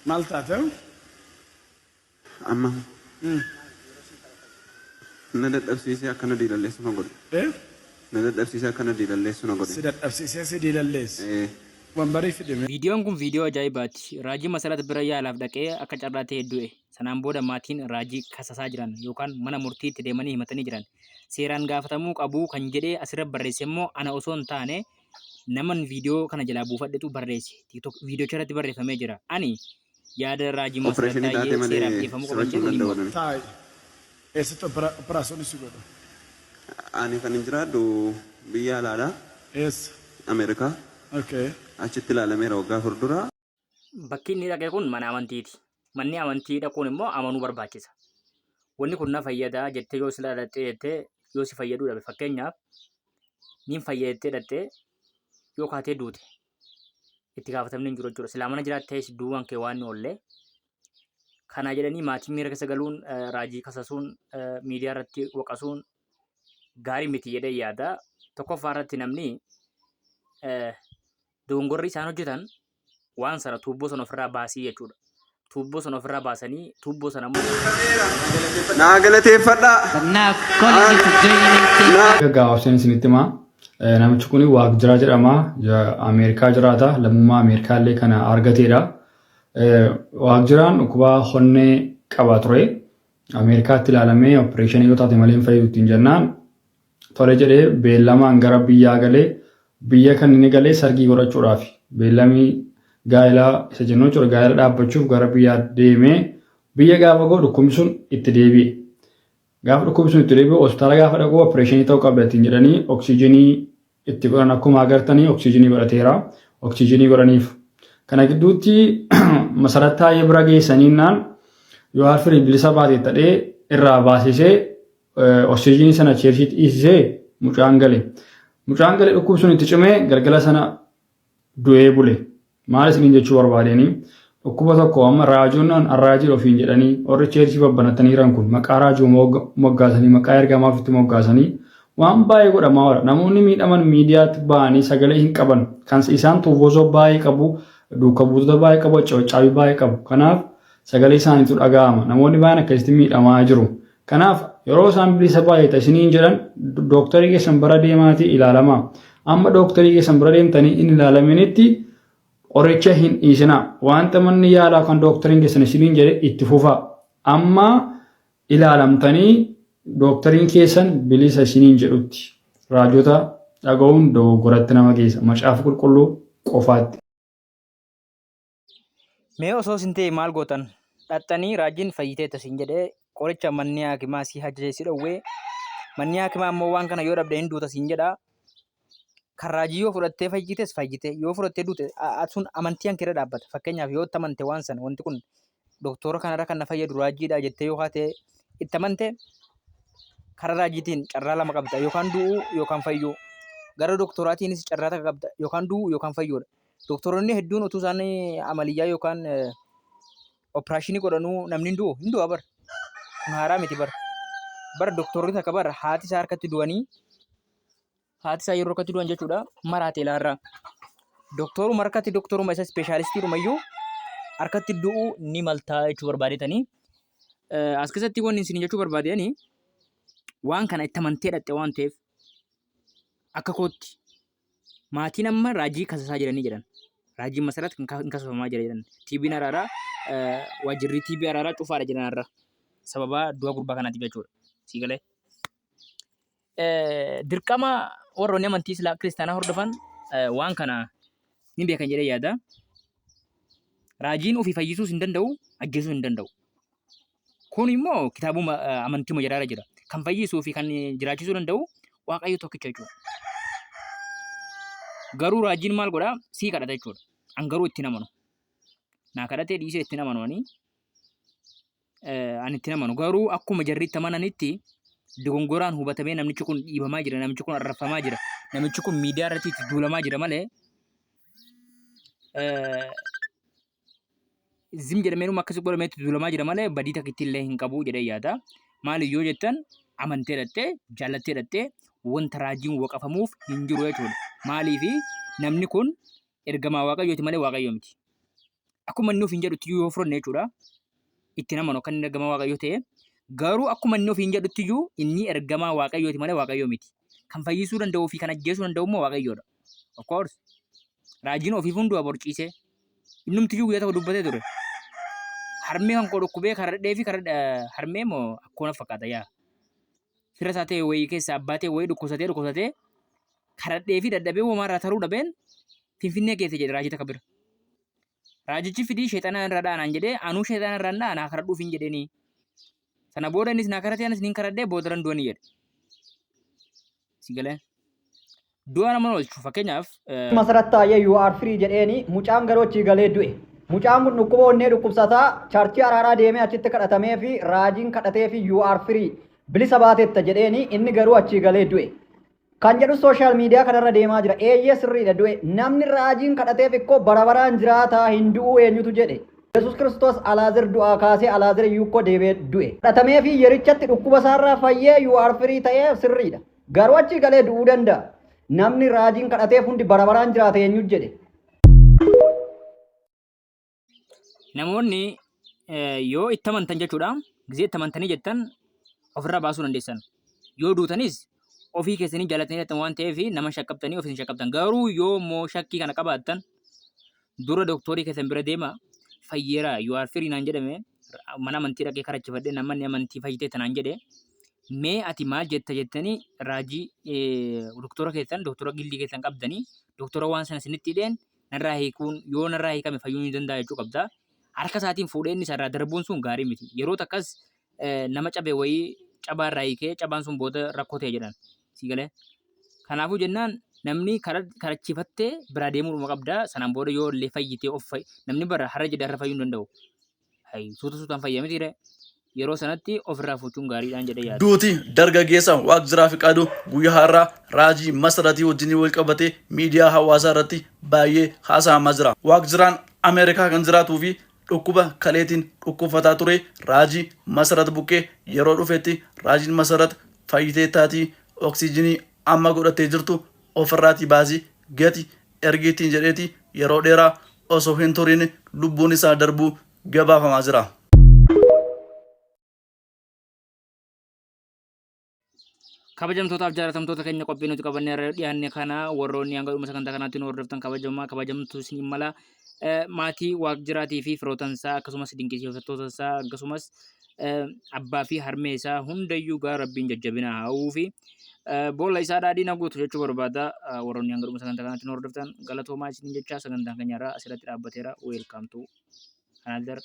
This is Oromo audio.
Maal taate? Amma na dadhabsiisee akkana diilalleessu na godhe. Eh? Na dadhabsiisee akkana diilalleessu na godhe. Si dadhabsiisee si diilalleesse. Eh. Wambarii fidime. Viidiyoon kun viidiyoo ajaa'ibaati. Raajii Masarat bira yaalaaf dhaqee akka carraa ta'ee du'e. Sanaan booda maatiin raajii kasasaa jiran yookaan mana murtiitti deemanii himatanii jiran. Seeraan gaafatamuu qabu kan jedhee asirra barreesse immoo ana osoo hin taane naman viidiyoo kana jalaa buufadhetu barreesse. TikTok viidiyocha irratti barreeffamee jira. Ani yaada raajii Masarat Opereeshinii taatee Taayyee seeraaf malee dhiyeeffamuu qaban sirrachuu jedhu hin ni danda'u morma. jedhani. Taa'i. Eessatti operaasyoonii si godhu? Ani kan hin jiraadhu biyya alaadha. Eessa? Ameerikaa. Okay. Achitti ilaalameera waggaa 4 dura. Bakki inni dhaqe kun mana amantiiti. Manni amantii dhaquun immoo amanuu barbaachisa. Wanni kun na fayyada jettee yoo sila dhaqxee jettee yoo si fayyaduu dhabe fakkeenyaaf niin fayya jettee dhaqxee yoo kaatee duute itti gaafatamni hin jiru jechuudha. Silaa mana jiraattees duuwwan kee waan hin oolle. Kana jedhanii maatiin miira keessa galuun raajii kasasuun miidiyaa irratti waqasuun gaarii miti jedhee yaada. Tokkoffaa irratti namni dogongorri isaan hojjetan waan sana tuubboo sana ofirraa baasii jechuudha. Tuubboo sana ofirraa baasanii tuubboo sana immoo Naa galateeffadhaa. But now calling you to join me. Naa. Gabaabseen isinitti himaa. Namichi kun Waaqjiraa jedhama. Ameerikaa jiraata. Lammummaa Ameerikaa illee kana argateedha. Waaqjiraan dhukkuba honnee qaba ture. Ameerikaatti ilaalamee opereeshinii yoo taate malee hin fayyidu ittiin jennaan tole jedhee beellamaan gara biyyaa galee biyya kan inni galee sargii godhachuudhaaf beellamii gaa'elaa isa jennu jechuudha gaa'ela dhaabbachuuf gara biyyaa deemee biyya gaafa ga'u dhukkubni sun itti deebi'e. Gaafa dhukkubni sun itti deebi'u hospitaala gaafa dhaqu opereeshinii ta'uu qabda ittiin jedhanii oksijiinii itti godhan akkuma agartanii oksijiinii godhateera. Oksijiinii godhaniif. Kana gidduutti Masarat Taayyee bira geessaniinnaan yoo harfirii bilisa baate ta'ee irraa baasisee oksijiinii sana cheershiitti dhiisisee mucaan gale. Mucaan gale dhukkubni sun itti cimee galgala sana du'ee bule. Maal isiniin jechuu barbaadeenii dhukkuba tokko amma raajoon arraajii ofiin jedhanii warri cheerchii babbanatanii jiran kun maqaa raajuu moggaasanii maqaa ergamaa ofitti moggaasanii waan baay'ee godhamaa oola. Namoonni miidhaman miidiyaatti ba'anii sagalee hin qaban. Kan isaan tuufoosoo baay'ee qabu, duuka buutota baay'ee qabu, caccaabii baay'ee qabu. Kanaaf sagalee isaaniitu dhaga'ama. Namoonni baay'een akkasitti miidhamaa jiru. Kanaaf yeroo isaan bilisa baay'ata isiniin jedhan dooktarii keessan bira deemaatii ilaalamaa. Amma dooktarii keessan bira deemtanii hin ilaalaminitti qoricha hin dhiisinaa. Wanta manni yaalaa kan dooktariin keessan isiniin jedhe itti fufaa. Amma ilaalamtanii dooktariin keessan bilisa isiniin jedhutti. Raajota dhaga'uun dogoggoratti nama geessa. Macaafa qulqulluu qofaatti. Mee osoo isin ta'e maal gootan? Dhaqxanii raajiin fayyiteetta siin jedhee qoricha manni haakimaa si ajaje si dhowwee manni haakimaa immoo waan kana yoo dhabde hin duuta siin jedha. Kan raajii yoo fudhattee fayyites fayyite yoo fudhattee duute sun amantii hanke irra dhaabbata. Fakkeenyaaf yoo itti amante waan sana wanti kun doktora kanarra kan na fayyadu raajiidha jettee yoo kaate itti amante karaa raajiitiin carraa lama qabda yookaan du'uu yookaan fayyuu. Gara doktoraatiinis carraa takka qabda yookaan du'uu yookaan fayyuudha. Doktoroonni hedduun utuu isaan amaliyyaa yookaan operaashinii godhanuu namni hin du'u. Hin du'a bar. Kun haaraa miti bar. Bar doktorri takka bar haati isaa harkatti du'anii haati isaa yeroo harkatti du'an jechuudha maraate ilaarraa. Doktoruma harkatti doktoruma isa ispeeshaalistiidhumayyuu harkatti du'uu ni maltaa jechuu barbaadetanii. As keessatti wanni isin jechuu barbaadanii waan kana itti amantee dhaqxe waan ta'eef akka kootti Maatiin amma raajii kasasaa jiranii jedhan. Raajiin Masarat hin kasafamaa jira jedhan. TVn Araaraa waajjirri TV Araaraa cufaadha jedhan har'a. Sababa du'a gurbaa kanaatiif jechuudha. Sii galee. Dirqama warroonni amantii Islaa kiristaanaa hordofan waan kana ni beekan jedhee yaada. Raajiin ofii fayyisuus hin danda'u, ajjeesuus hin danda'u. Kun immoo kitaabuma amantiima jaraarra jira. Kan fayyisuu fi kan jiraachisuu danda'u Waaqayyo tokkicha jechuudha. Garuu raajiin maal godhaa? Sii kadhata jechuudha. An garuu itti hin amanu. Naa kadhatee dhiisee itti hin amanu ani. Ani itti hin amanu. Garuu akkuma jarri itti amananitti dogongoraan hubatamee namichi kun dhiibamaa jira, namichi kun arrabfamaa jira, namichi kun miidiyaa irratti itti duulamaa jira malee zim jedhameenuma akkasi godhamee itti duulamaa jira malee badii takkitti illee hin qabu jedhee yaada. Maaliif yoo jettan amantee dhattee jaallattee dhattee wanta raajiin waqafamuuf hin jiru jechuudha. Maaliif namni kun ergamaa waaqayyooti malee waaqayyo miti. Akkuma inni ofiin jedhutti iyyuu yoo fudhanne jechuudha. Itti namanu akka inni ergamaa Waaqayyoo ta'e. Garuu akkuma inni ofiin jedhutti iyyuu inni ergamaa Waaqayyooti malee Waaqayyoo miti. Kan fayyisuu danda'uu fi kan ajjeesuu danda'u immoo Waaqayyoodha. Of course. Raajiin ofiif hundumaa borciisee. Innumti iyyuu guyyaa tokko dubbatee ture. Harmee kan koo dhukkubee karadhee fi harmee moo akkoo na fakkaata yaa. Fira isaa ta'e wayii keessa abbaa ta'e wayii dhukkubsatee dhukkubsatee karadhee fi dadhabee womaarraa taruu dhabeen Finfinnee geesse jedhe raajii takka bira. Raajichi fidii sheexana irra dhaanaan jedhee anuu sheexana irra hin dhaanaa karadhuuf hin jedheenii. Sana booda innis naa karatee anis niin karadhee boodaran du'anii jedhe. Si galee. Du'a nama oolchu fakkeenyaaf Masarat Taayyee you are free jedheeni mucaan garuu achii galee du'e. Mucaan kun dhukkuba onnee dhukkubsataa charchii araaraa deemee achitti kadhatamee fi raajiin kadhatee fi you are free bilisa baatetta jedheeni inni garuu achii galee du'e. Kan jedhu social media kanarra deemaa jira. Eeyyee sirriidha du'e. Namni raajiin kadhateef ikkoo bara baraan jiraataa hin du'uu eenyutu jedhe. Yesus Kiristoos Alaazir du'aa kaasee Alaazir iyyuu ikkoo deebi'ee du'e. Kadhatamee fi yerichatti dhukkuba isaarraa fayyee you are free ta'ee sirriidha. Garuu achii galee du'uu danda'a. Namni raajiin kadhateef hundi bara baraan jiraata eenyutu jedhe. Namoonni yoo itti amantan jechuudha. Gizee itti amantanii jettan ofirraa baasuu dandeessan. Yoo duutanis ofii keessanii jaalatanii jettan waan ta'eef nama shakkabtanii ofiin shakkabtan. Garuu yoo immoo shakkii kana qabaattan dura doktoorii keessan bira deema fayyeera you are free naan jedhame mana amantii dhaqee karachifadhe namni amantii fayyitee tanaan jedhe mee ati maal jetta jettanii raajii doktora keessan doktora gillii keessan qabdanii doktora waan sana isinitti hidheen narraa hiikuun yoo narraa hiikame fayyuu ni danda'a jechuu qabda. Harka isaatiin fuudhee inni isarraa darbuun sun gaarii miti. Yeroo takkas nama cabe wayii cabaa irraa hiikee cabaan sun booda rakkoo ta'e jedhan. Sii galee. Kanaafuu jennaan namni karachiifattee biraa deemuudhuma qabda. Sanaan booda yoo illee fayyitee of namni bara har'a jedhee har'a fayyuu hin danda'u. Hay suuta suutaan fayya miti ree. Yeroo sanatti ofirraa fuuchuun gaariidhaan jedhee yaada. Duuti dargaggeessa Waaqjiraa Fiqaaduu guyyaa har'aa raajii Masaratii wajjin wal qabatee miidiyaa hawaasaa irratti baay'ee haasa'amaa jira. Waaqjiraan Ameerikaa kan jiraatuu fi dhukkuba kaleetiin dhukkubfataa ture raajii Masarat bukkee yeroo dhufetti raajiin Masarat fayyitee taatii oksiijinii amma godhattee jirtu ofirraatii baasii gati ergi ittiin jedheeti yeroo dheeraa osoo hin turin lubbuun isaa darbuu gabaafamaa jira. Kabajamtootaaf jaalatamtoota keenya qophii nuti qabannee irra dhiyaanne kana warroonni hanga dhuma sagantaa kanaatti nu hordoftan kabajamaa kabajamtuu isin mala maatii Waaqjiraatii fi firootansaa akkasumas dinqisiifattootasaa akkasumas abbaa fi harmee isaa hundayyuu gaa rabbiin jajjabina haa uwuufi boolla isaa dhaadhii na guutu jechuu barbaada warroonni hanga dhuma sagantaa kanaatti nu hordoftan galatoomaa isiniin jechaa sagantaan keenya irraa asirratti dhaabbateera welcome to another.